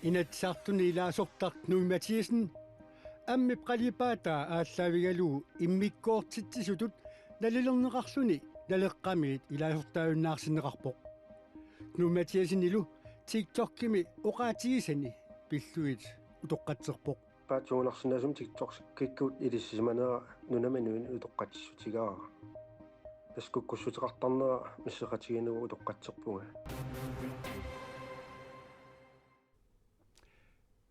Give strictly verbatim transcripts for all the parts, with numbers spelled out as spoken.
Inatsisartuni ilaasortaq Knud Mathiassen ammip qalipaataa aallaavigalugu immikkoortitsisutut nalilerneqarluni Naleqqamiit ilaasortaajunnaarsinneqarpoq. Knud Mathiassenilu TikTokimi oqaatigisani pillugit utoqqatserpoq. Paatsuunarsinnaasumik TikTokikkut ilisimanera nunami inuinnut utoqqatsissutigaara. Tassa kukkussuteqartarnera misseqatigiinnagu utoqqatserpunga.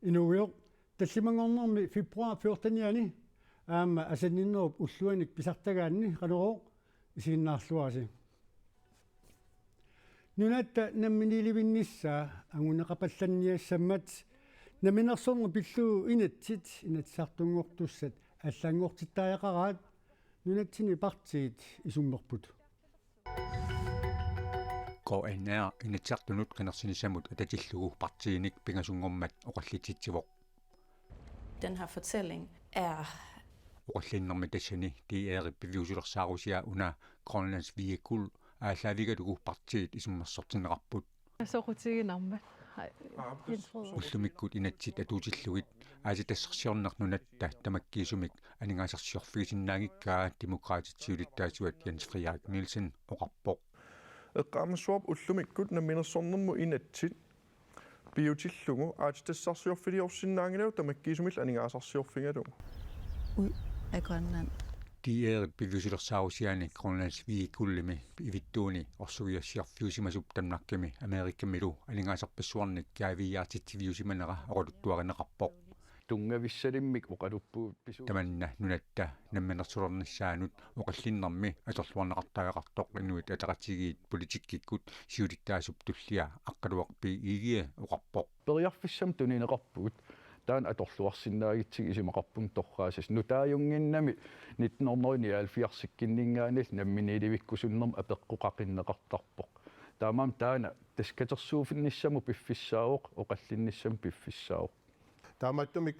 Inuugujoq, tallimanngornermi februar fjortenianni aamma asanninnerup ulluanik pisartagaanni Qanorooq isiginnaarluarisi. Nunatta namminiilivinnissaa anguneqapallanniassammat namminersorneq pillugu inatsit Inatsisartunngortussat allanngortittariaqaraat nunatsinni partiit isummerput. K N R Inatsisartunut qinersinissamut atatillugu partiinik pingasunngormat oqallitsitsivoq. Den her fortælling er Oqallinnermi tassani D R-ip piviusulersaarusiaa una Grønlands Hvide Guld aallaavigalugu partiit isummersortinneqarput. Soqutiginarmat. Hej. Jens Frederik. Ullumikkut inatsit atuutillugit aatsitassarsiorneq nunatta tamakkiisumik aningaasarsiorfigisinnaanngikkaa Demokraatit siulittaasuat Jens Frederik Nielsen oqarpoq. Eqqaamassavarput ullumikkut namminersornermut inatsit piutillugu aatsitassarsiorfiliorsinnaanngilagut tamakkiisumillu aningaasarsiorfigalugu. Ud af Grønland. D R-ip piviusulersaarusiaani Grønlands Hvide Guldimi ivittuuni orsugiassiorfiusimasup Danmarkimi Amerikamilu aningaasarpassuarnik kaaviiaartitsiviusimanera oqaluttuarineqarpoq. Tunngavissalimmik oqaluppugut pisu- Tamanna nunatta namminersulernissaanut oqallinnermi atorluarneqartariaqartoq Inuit Ataqatigiit politikkikkut siulittaasup tullia Aqqaluaq B. Egede oqarpoq. Periarfissamik tunineqarpugut. Taanna atorluarsinnaagatsigu isumaqarpunga torraassasut. Nutaajunnginnami nitten hundrede nioghalvfjerdsikkinninngaanniilli namminiilivikkusunnermut apeqqoqaqinneqartarpoq. Taamaammat taanna tassa katersuuffinnissamut piffissaavoq, oqallinnissamut piffissaavoq. Taamaattumik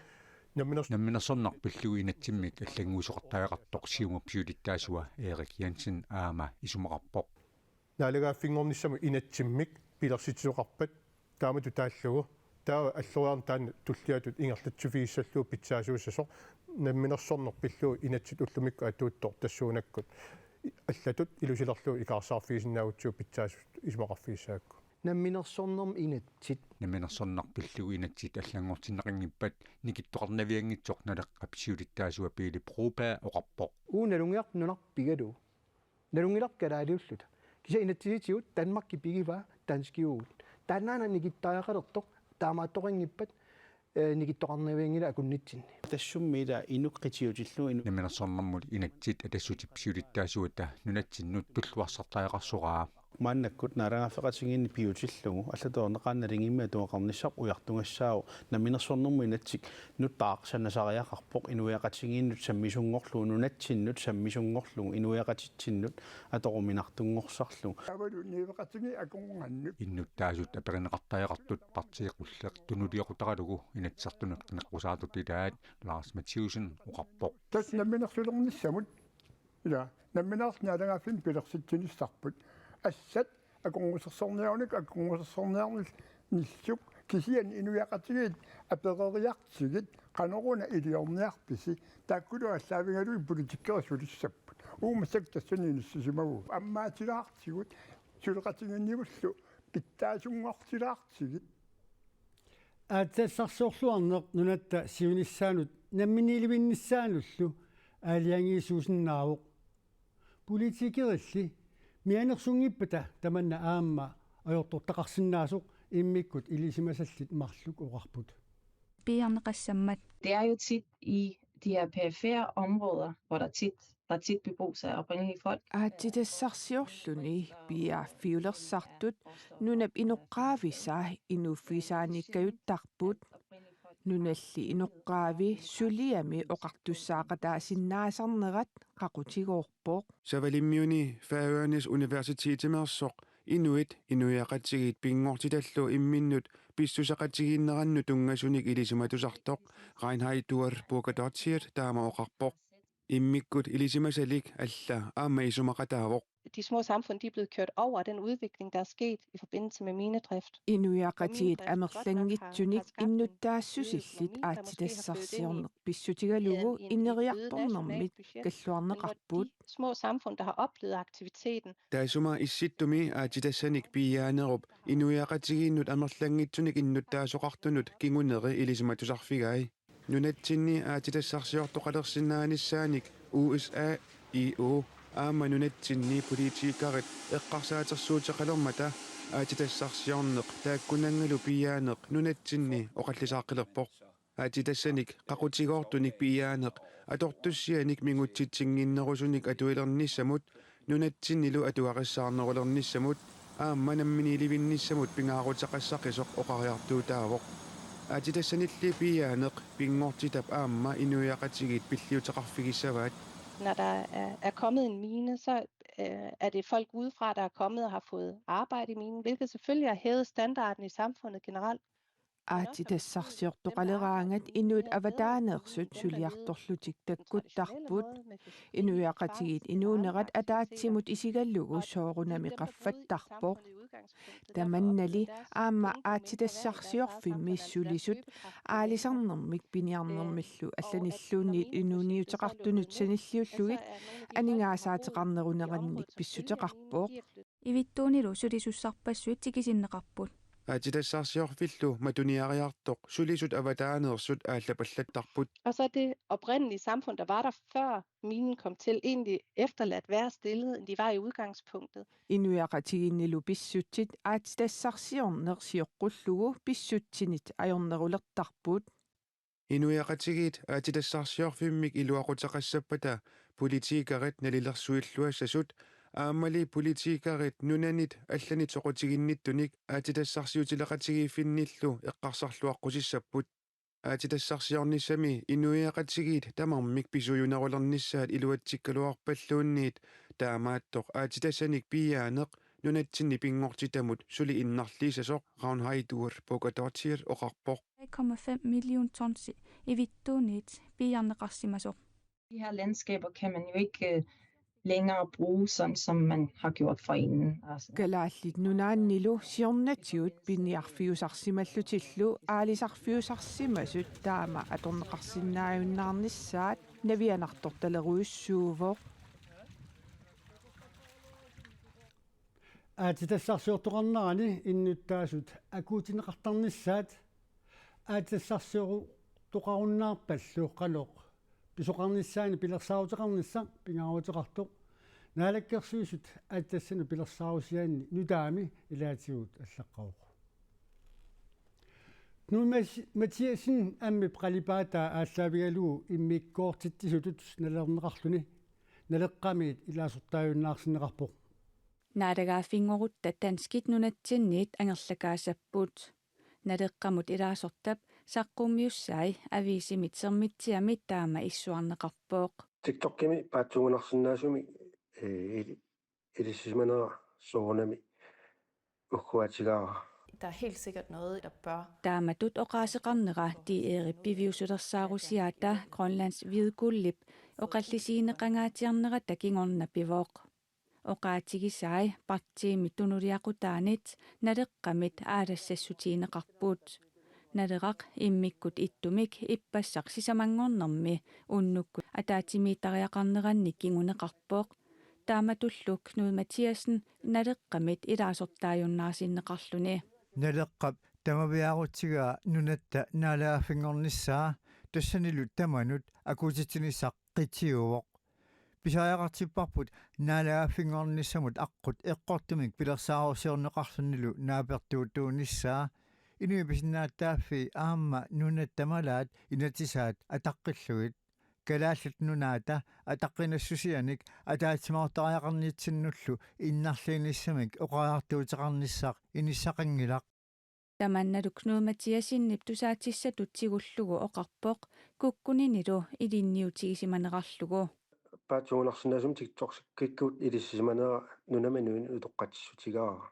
namminers- Namminersorneq pillugu inatsimmik allannguisoqartariaqartoq Siumup siulittaasua Erik Jensen aamma isumaqarpoq. Naalagaaffinngornissamut inatsimmik pilersitsisoqarpat taamatut taallugu. Taava alloriarneq taanna tulliatut ingerlatsiffigissallugu pitsaasuussasoq namminersorneq pillugu inatsit ullumikkut atuuttoq tassuunakkut allatut ilusilerlugu ikaarsaarfigisinnaagutsigu pitsaasut isumaqarfigissagakku. Namminersornermi inatsit. Namminersorneq pillugu inatsit allanngortinneqanngippat nikittoqarnavianngitsoq Naleqqap siulittaasua Pele Broberg oqarpoq. Uagut nalunngilarput nunarput pigalugu. Nalunngilarput kalaaliulluta. Kisianni inatsisitigut Danmarkip pigivaa danskiuvugut. Taannaana nikittariaqalertoq taamaattoqanngippat, eh, nikittoqarnavianngilaq akunnitsinni. Tassami ila inuk qitiutillugu inu- Namminersornermut inatsit Atassutip siulittaasuata nunatsinnut tulluarsartariaqarsoraa. Maannakkut naalagaaffeqatigiinni piutillugu allatut ajornaqaaq naligiimmik atugaqarnissaq ujartugassaavoq. Namminersornermut inatsit nutaaq sanasariaqarpoq inuiaqatigiinnut sammisunngorlugu, nunatsinnut sammisunngorlugu, inuiaqatitsinnut atoruminartunngorsarlugu. Avalu niueqatigiit akornannut. Innuttaasut aperineqartariaqartut partiit qulleq tunuliaqutaralugu Inatsisartunut qineqqusaartut ilaat Lars Mathæussen oqarpoq. Tassa namminersulernissamut. Ila, nammineerluta naalagaaffinnik pilersitsinissarput. Assat akornusersorniarunik, akornusersorniarnissuk, kisianni inuiaqatigiit apereriartigit, qanoruna iliorniarpisi, taakkulu aallaavigalugit politikkerit sulissapput. Uagut massakkut tassani inissisimavugut. Ammaatilaartigut, suleqatigiinnivullu, pitsaasunngortilaartigit. Aatsitassarsiorluarneq nunatta siunissaanut namminiilivinnissaanullu aalajangiisuusinnaavoq. Politikerilli mianersunngippata tamanna aamma ajortortaqarsinnaasoq immikkut ilisimasallit marluk oqarput. Piiarneqassammat. Det er jo tit i de her perifere områder, hvor der tit, der er tit beboelse af oprindelige folk. Aatsitassarsiorluni piiaaffiulersartut nunap inoqqaavisa inuuffigisaaniikkajuttarput. Nunalli inoqqaavi suliami oqartussaaqataasinnaasarnerat qaqutigoorpoq. Savalimmiuni Færøernes Universitetimeersoq inuit inuiaqatigiit pinngortitallu imminnut pissuseqatigiinnerannut tunngasunik ilisimatusartoq Reinheidur Burgadottir taama oqarpoq. Immikkut ilisimasalik alla aamma isumaqataavoq. De små samfund, de er blevet kørt over af den udvikling, der er sket i forbindelse med minedrift. Inuiaqatigiit amerlanngitsunik innuttaassusillit aatsitassarsiorneq pissutigalugu ineriartornermit kalluarneqarput. Små samfund, der har oplevet aktiviteten. Taassuma Issittumi aatsitassanik piiaanerup inuiaqatigiinnut amerlanngitsunik innuttaasoqartunut kinguneri ilisimatusarfigai. Nunatsinni aatsitassarsiortoqalersinnaanissaannik U S A, E U aamma nunatsinni politikerit eqqarsaatersuuteqalermata aatsitassarsiorneq taakkunanngalu piiaaneq nunatsinni oqallisaaqqilerpoq. Aatsitassanik qaqutigoortunik piiaaneq atortussianik mingutsitsinnginnerusunik atuilernissamut nunatsinnilu atugarissaarnerulernissamut aamma namminiilivinnissamut pingaaruteqassaqisoq oqariartuutaavoq. Aatsitassanilli piiaaneq pinngortitap aamma inuiaqatigiit pilliuteqarfigissavaat. Når der er, er kommet en mine, så øh, er det folk udefra, der er kommet og har fået arbejde i minen, hvilket selvfølgelig har hævet standarden i samfundet generelt. Aatsitassarsiortoqaleraangat inuit avataaneersut suliartorlutik takkuttarput. Inuiaqatigiit inuunerat ataatsimut isigalugu soorunami qaffattarpoq. Tamannali aamma aatsitassarsiorfimmi sulisut aalisarnermik piniarnermillu allanilluunniit inuuniuteqartunut sanilliullugit aningaasaateqarnerunerannik pissuteqarpoq. Ivittuunilu sulisussarpassuit tikisinneqarput. Aatsitassarsiorfillu matuniariartoq sulisut avataaneersut aallapallattarput. Og så det oprindelige samfund, der var der før minen kom til, egentlig efterladt værre stillet, end de var i udgangspunktet. Inuiaqatigiinnilu pissutsit aatsitassarsiorneq sioqqullugu pissutsinit ajornerulertarput. Inuiaqatigiit aatsitassarsiorfimmik iluaquteqassappata politikerit nalilersuilluassasut aammali politikerit nunanit allanit soqutiginnittunik aatsitassarsiutileqatigiiffinnillu eqqarsarluaqqusissapput. Aatsitassarsiornissami inuiaqatigiit tamarmik pisuujunerulernissaat iluatsikkaluarpalluunniit taamaattoq aatsitassanik piiaaneq nunatsinni pinngortitamut suli innarliissasoq Raunheidur Bogardóttir oqarpoq. tre komma fem million tonsi ivittuuniit piiarneqarsimasoq. De her landskaber kan man jo ikke øh, længere bruge sådan, som man har gjort forinden. Altså. Kalaallit Nunaannilu siornatigut piniarfiusarsimallutillu aalisarfiusarsimasut taama atorneqarsinnaajunnaarnissaat navianartortalerujussuuvoq. Aatsitassarsiortoqarnerani innuttaasut akuutinneqartarnissaat aatsitassarsiortoqarunnaarpallu qanoq pisoqarnissaannik pilersaaruteqarnissaq pingaaruteqartoq Naalakkersuisut aatsitassanut pilersaarusiaanni nutaami ilaatigut allaqqavoq. Knud Mas-, Mathiassen ammip qalipaataa aallaavigalugu immikkoortitsisutut nalilerneqarluni Naleqqamiit ilaasortaajunnaarsinneqarpoq. Naalagaaffinngorutta danskit nunatsinniit angerlakaasapput. Naleqqamut ilaasortap saqqummiussai aviisimit Sermitsiami taama issuarneqarpoq. TikTokimi paatsuungunarsinnaasumik ee, ili-, ilisimanera soorunami ugguatigaara. Der er helt sikkert noget, der bør. Taamatut oqaaseqarnera D R-ip piviusulersaarusiaata Grønlands Hvidguldip oqallisigineqangaatsiarnerata kingorna pivoq. Oqaatigisai partiimi tunuliaqutaanit Naleqqamit aalassassutigineqarput. Naleraq immikkut ittumik ippassaq sisamanngornermi unnukkut ataatsimiititariaqarnerannik kinguneqarpoq. Taamatullu Knud Mathiassen Naleqqamit ilaasortaajunnaarsinneqarluni. Naleqqap tamaviaarutsigaa nunatta naalagaaffinngornissaa tassanilu tamanut akuutitsinissaq qitiuvoq. Pisariaqartipparput naalagaaffinngornissamut aqqut eqqortumik pilersaarusiorneqarlunilu naapertuuttuunissaa, inuit pisinnaatitaaffii aamma nunatta malaat inatsisaat ataqqillugit. Kalaallit Nunaata ataqqinassusianik ataatsimoortariaqarnitsinnullu innarliinissamik oqariartuuteqarnissaq inissaqanngilaq. Tamannalu Knud Mathiassenip tusaatissatut tigullugu oqarpoq kukkuninilu ilinniutigisimanerarlugu. Paatsuungunarsinnaasumik TikTokikkut ilisimanera nunami inuinnut utoqqatsissutigaara.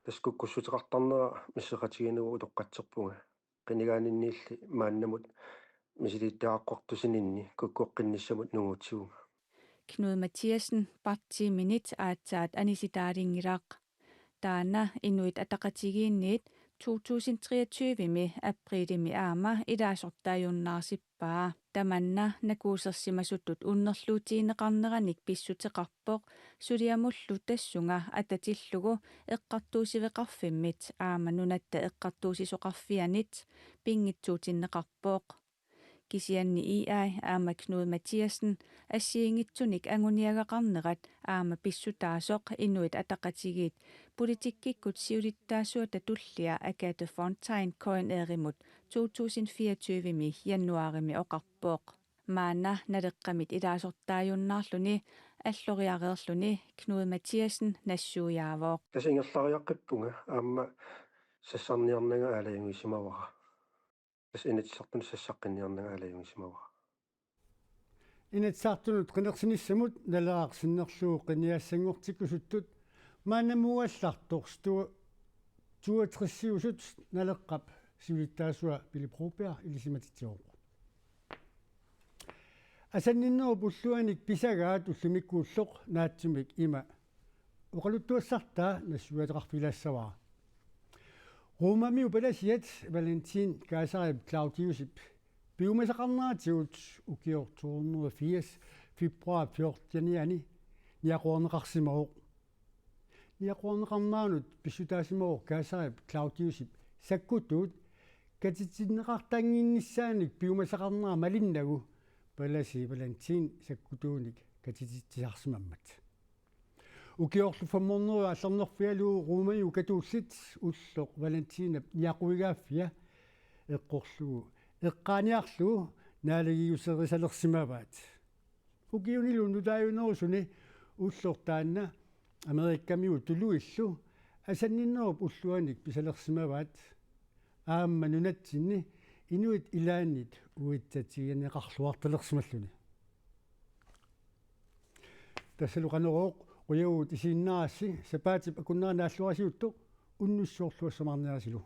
Tassa kukkussuteqartarnera misseqatigiinnagu utoqqatserpunga. Qinigaaninniilli maannamut misilittagaqartusininni kukkoqqinnissamut nungutsivunga. Knud Mathiassen partiiminit aatsaat anisitaalinngilaaq. Taanna Inuit Ataqatigiinniit to tusind treogtyve-mi apriilimi aamma ilaasortaajunnaarsippaa. Tamanna nakuusersimasutut unnerluutigineqarneranik pissuteqarpoq, suliamullu tassunga atatillugu eqqartuussiveqarfimmit aamma Nunatta Eqqartuussisoqarfianit pinngitsuutinneqarpoq. Kisianni I A aamma Knud Mathiassen assigiinngitsunik anguniagaqarnerat aamma pissutaasoq Inuit Ataqatigiit politikkikkut siulittaasuata tullia Agathe Fontain K N R-imut to tusind fireogtyve-mi januaarimi oqarpoq. Maanna Naleqqamit ilaasortaajunnaarluni alloriareerluni Knud Mathiassen nassuiaavoq. Tassa ingerlariaqqippunga aamma sassarniarnanga aalajangiisimavara. Tassa Inatsisartunut sassaqqinniarnanga aalajangiisimavara. Inatsisartunut qinersinissamut Naleraq sinnerlugu qinigassanngortikkusuttut maannamuugallartoq stu-, toogtresiusut Naleqqap siulittaasua Pele Broberg ilisimatitsivoq. Asanninnerup ulluanik pisagaat ullumikkuulloq naatsumik ima oqaluttuassartaa nassuiaateqarfigilaassavara. Romamiu palasiat Valentin Kaisarip Claudiusip piumasaqarneratigut ukioq to hundrede og firs februar fjortenianni niaqorneqarsimavoq. Niaqorneqarneranut pissutaasimavoq Kaisarip Claudiusip sakkutuut katitsinneqartannginnissaannik piumasaqarnera malinnagu palasi Valentin sakkutuunik katititsisarsimammat. Ukiorlu femhundrede allarnerfigalugu Romamiu katuullit ulloq Valentinap niaquigaaffia eqqorlugu eqqaaniarlugu naalagiguserissalersimavaat. Ukiunilu nutaajunerusuni ulloq taanna Amerikamiut tuluillu asanninnerup ulluanik pisalersimavaat aamma nunatsinni inuit ilaannit uitsatigineqarluartalersimalluni. Tassalu Qanorooq, qujavugut isiginnaarassi, sapaatip akunnera naalluarisiuttoq unnussiorluassamaarniarisilu.